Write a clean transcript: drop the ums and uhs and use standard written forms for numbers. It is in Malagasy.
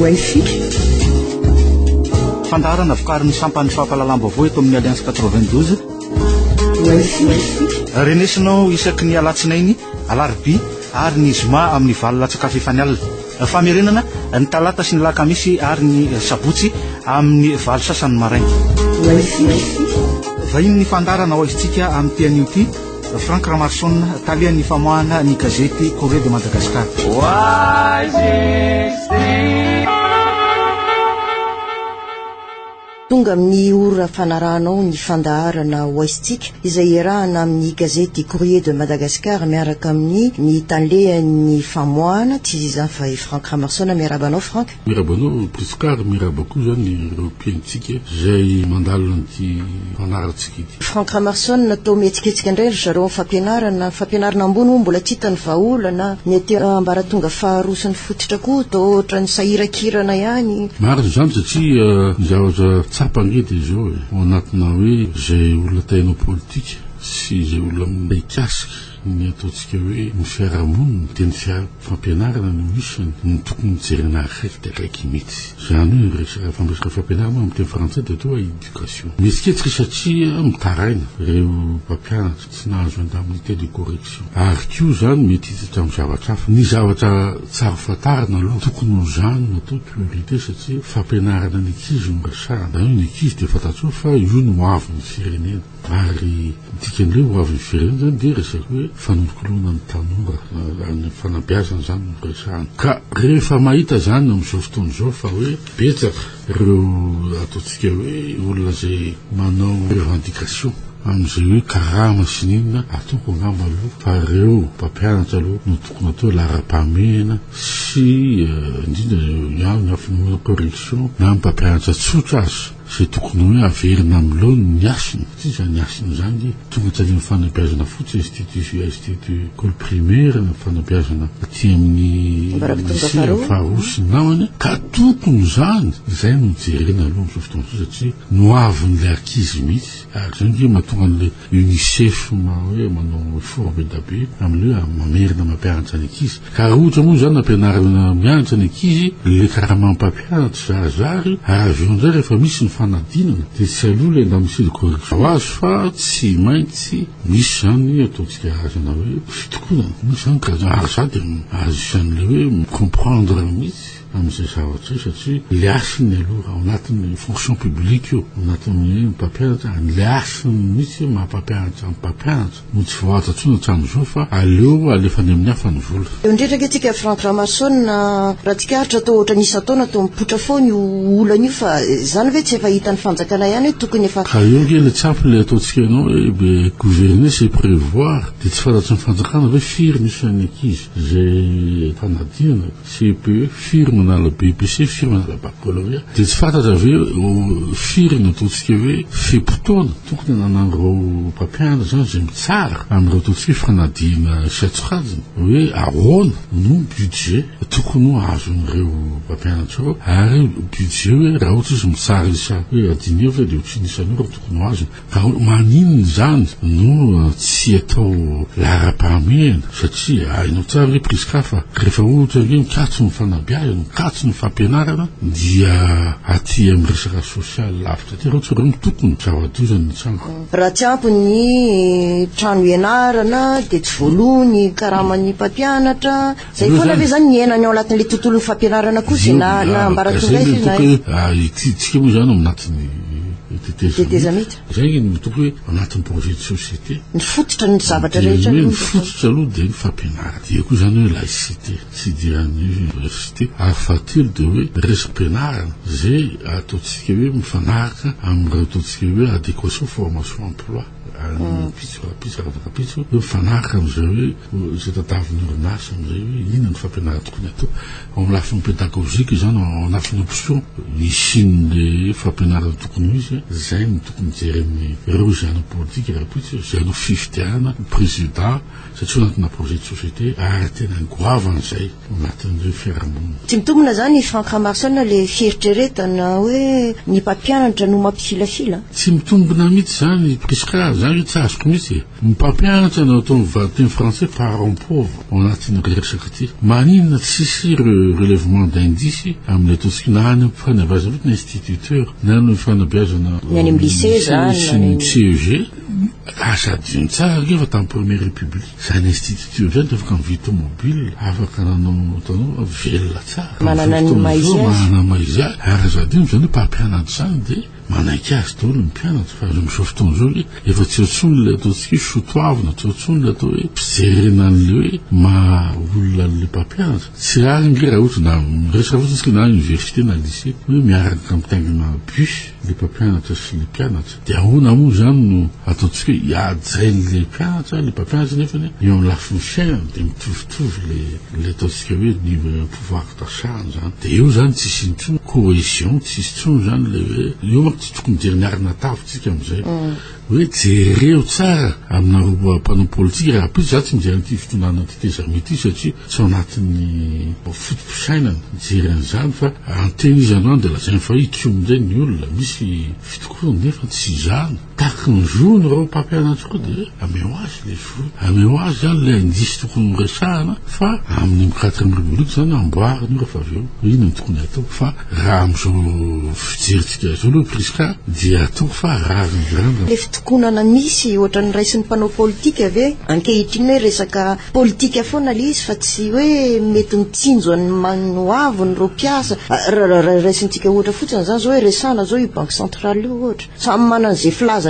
Wifi. Fandaharana vokarin'ny sampan'ny fampahalalam-baovao eto amin'ny Alliance 92. Wifi. Renesinao isaky ny alatsinainy, alarobia ary ny zoma amin'ny valo latsaka fahefany alina. Famerenana ny talata sy ny lakamisy ary ny sabotsy amin'ny valo sasany maraina. Wifi. Vahinin'ny fandaharana ho aizintsika amin'ity anio ity. Franck Ramarson, talehan'ny famoahana ny gazety Courrier de Madagascar. Tonga amin'ny ora fanarahanao ny fandaharana ho aisintsika izay iarahana amin'ny gazety Courrier de Madagascar miaraka amin'ny ny talehan'ny famoahana, tsy iza izany fa i Franck Ramarson. Miarahaba anao Franck. Miarahaba anao Prisca ary miarahaba koa izany ireo mpihainontsika izay mandalina an'ity fandaharantsika ity. Franck Ramarson, Toa mihetsiketsika indray ry zareo amin'ny fampianarana, ny fampianarana ambony moa mbola tsy hita ny vahaolana, ny aty ambaratonga faharoa sy ny fototra koa toa ohatran'ny sahirankirana ihany. Marina izany satria ny zavatra tsapa ange dia izao e, ao anatina hoe izay olona te hanao politika sy izay olona hikasika ny ataontsika hoe ny fiarahamonina dia ny fampianarana no isany no tokony jerena akaiky dia akaiky mihitsy. Izany hoe ny resaka fampiresaka fampianarana amin'ny teny frantsay dia atao hoe éducation. Mihetsiketsika satria mitaraina ireo mpampianatra tsy nahazo indemnité de correction. Ary koa izany mety hitatra amin'ny zavatra hafa. Ny zavatra tsara fantarina aloha tokony ho izany no atao priorité satria fampianarana ny ankizy no resahana. Izany hoe ny ankizy dia fantatsao fa io no hoavin'ny firenena. Ary ny dikan'ny hoe ho avin'ny firenena izany dia resaka hoe fanolokoloana ny tanora, ny fanabeazana izany no resahana. Ka rehefa mahita izany amin'izao fotoana izao fa hoe betsaka ireo ataontsika hoe olona izay manao revendication amin'izay hoe karama sy ny inona, ataoko angamba aloha fa ireo mpampianatra aloha no tokony atao laharam-pahamehana sy indrindra ny lafiny correction na ny mpampianatra tsotra aza. Izay tokony hoe averina amin'ny laoniny ny hasiny, satria izany hasiny izany dia tonga tsy any amin'ny fanabeazana fotsiny, institut institut école primaire, na fanabeazana aty amin'ny lycée faharoa sy ny namany, ka tokony izany izay no jerena aloha amin'izao fotoana izao satria ny ho avin'ilay ankizy mihitsy, ary izay ange mahatonga an'ilay Unicef hoe manao effort be dia be amin'ilay hoe mamerina mampianatra ny ankizy. Ka raha ohatra moa izany nampianarina mianatra ny ankizy, le karaman'ny mpampianatra zarizary, ary avy eo indray rehefa misy ny fanadinana dia tsy aloha le indemnité de correction ho azy fa tsy maintsy misy izany ataontsika karazana hoe fitokonana, misy izany karazana, ary za dia azo isan'le hoe mi-comprendre mihitsy amin'izay zavatra izay satria le hasiny aloha ao anatin'ny fonction publique io, ao anatin'ny mpampianatra, le hasiny mihitsy maha mpampianatra ny mpampianatra. No tsy voahaja intsony hatramin'izao fa aleo alefa any amin'ny hafa ny vola. Eo indrindra ange tsika Franck Ramason raha tsikaritra toa ohatran'ny isan-taona toa mipoitra foana io olana io fa izany ve tsy efa hitan'ny fanjakana ihany hoe tokony efa Ka eo ange ilay tsy ampy ilay ataontsika ianao hoe be gouverner c'est prévoir dia tsy fantatry ny fanjakana ve firy ny isan'ny ankizy izay fanadinana CEPE, firy manala BEPC, firy manala baccalauréat, dia tsy fantatra ve firy no ataontsika hoe fe-potoana tokony hananan'ireo mpampianatra izany izay mitsara amin'ireo ataontsika hoe fanadihana isan-tsokajiny hoe ahoana no budget tokony ho azon'ireo mpampianatra ireo ary budget hoe raha ohatra izy mitsara isa hoe adiny efatra dia ohatrinona isan'ora tokony ho azony. Ka maninona izany no tsy atao laharam-pahamehana satria hainao tsara ve Prisca fa rehefa ohatra hoe mikatso ny fanabeazana, mikatso ny fampianarana dia aty amin'ny resaka sosialy lavitra aty ireo tsy ireo no tokony zava-doza ny mitranga. Raha tsy ampy ny trano ianarana dia tsy voaloa ny karaman'ny mpampianatra, izay foana ve izany ny iainany ao anatin'ilay tontolon'ny fampianarana kosa e, na na ambaratonga aiza io na aiza. Ity tsika moa izany ao anatin'ny tetezamita. Izay no ataoko hoe anatin'ny projet de société. Ny fototra ny zavatra rehetra aloha. Ny fototra aloha dia ny fampianarana. Dia koa izany hoe laïcité, tsy idiran'ny université. Ary fahatelo dia hoe resa-pianarana izay ataontsika hoe mifanaraka amin'ireo ataontsika hoe adéquation formation emploi. Ary rahampitso, rahampitso, rahampitso hoe mifanaraka amin'izay hoe izay tadiavin'ny orinasa amin'izay hoe inona ny fampianarana tokony hatao. Ao amin'ny lafiny pédagogique izany, ao anatin'ny option hisian'ilay fampianarana tokony ho izy, izay no tokony jeren'ireo izay hanao politika rahampitso, izay hanao fifidianana président, satria ao anatina projet de société ary tena goavana izay ao anatin'ireo fiarahamonina. Tsy mitombina izany Franck Ramaroson ilay fieritreretana hoe ny mpampianatra no mampifilafila? Tsy mitombina mihitsy izany Prisca. Zany ve tsy azoko mihitsy e. Ny mpampianatra no atao mivadika teny frantsay parent pauvre ao anatin'ny resaka ity. Maninona tsisy relèvement d'indice amin'ny ataontsika na any amin'ny fanabeazana fotsiny instituteur na any amin'ny fanabeazana Ny any amin'ny lycée zany, sy ny CEG. Aza adino tsara ange fa tamin'ny première république izany instituteur izany dia afaka mividy tomobile, afaka nanao hitanao velona tsara. Manana ny maha izy azy. Manana ny maha izy azy. Ary aza adino izany hoe mpampianatra izany dia Manaiky azy daholo ny mpianatra fa amin'izao fotoana izao hoe efa tsy eo intsony ilay ataontsika hoe soatoavina, tsy eo intsony ilay atao hoe fijerena an'ilay hoe maha olona an'ilay mpampianatra. Tsy rariny ange raha ohatra na miresaka fotsiny isika na université na lycée hoe miaraka mitaingina bus ilay mpampianatra sy ilay mpianatra. Dia ahoana moa izany no ataontsika hoe hihajain'ilay mpianatra ilay mpampianatra nefa eo amin'ny lafiny fiainana dia mitovitovy ilay ilay ataontsika hoe ny pouvoir Tasahana izany. Dia eo izany tsisy intsony cohésion, tsisy intsony izany ilay hoe, eo manko tsy tokony mijery ny arina tavy tsika amin'izay. Hoe jereo tsara aminareo mpanao politika rahampitso, za tsy mijery an'ity fitondrana tetezamita ity satria tsy ao anatin'ny foto-pisainana mijery an'izany fa anteny izy androany dia lazainy fa hikomy indray ny olona, misy fitokonana nefa tsy izany. Tahaky ny zony ireo mpampianatra koa dia ameo azy ilay zo, ameo azy izany ilay indice tokony ho resahana fa amin'ny quatrième république izany amboarina io rehefa avy eo hoe inona no tokony hatao fa raha amin'izao fijerintsika izao aloha Prisca dia ataoko fa rariny rariny. Ilay fitokonana misy ohatran'ny raisin'ny mpanao politika ve ankehitriny hoe resaka politika foana ilay izy fa tsy hoe mety mitsinjo an'ny ho avin'ireo mpiasa. Raha raisintsika ohatra fotsiny izany izao hoe resahana izao io banque centrale io ohatra. Samy manana izay filazany.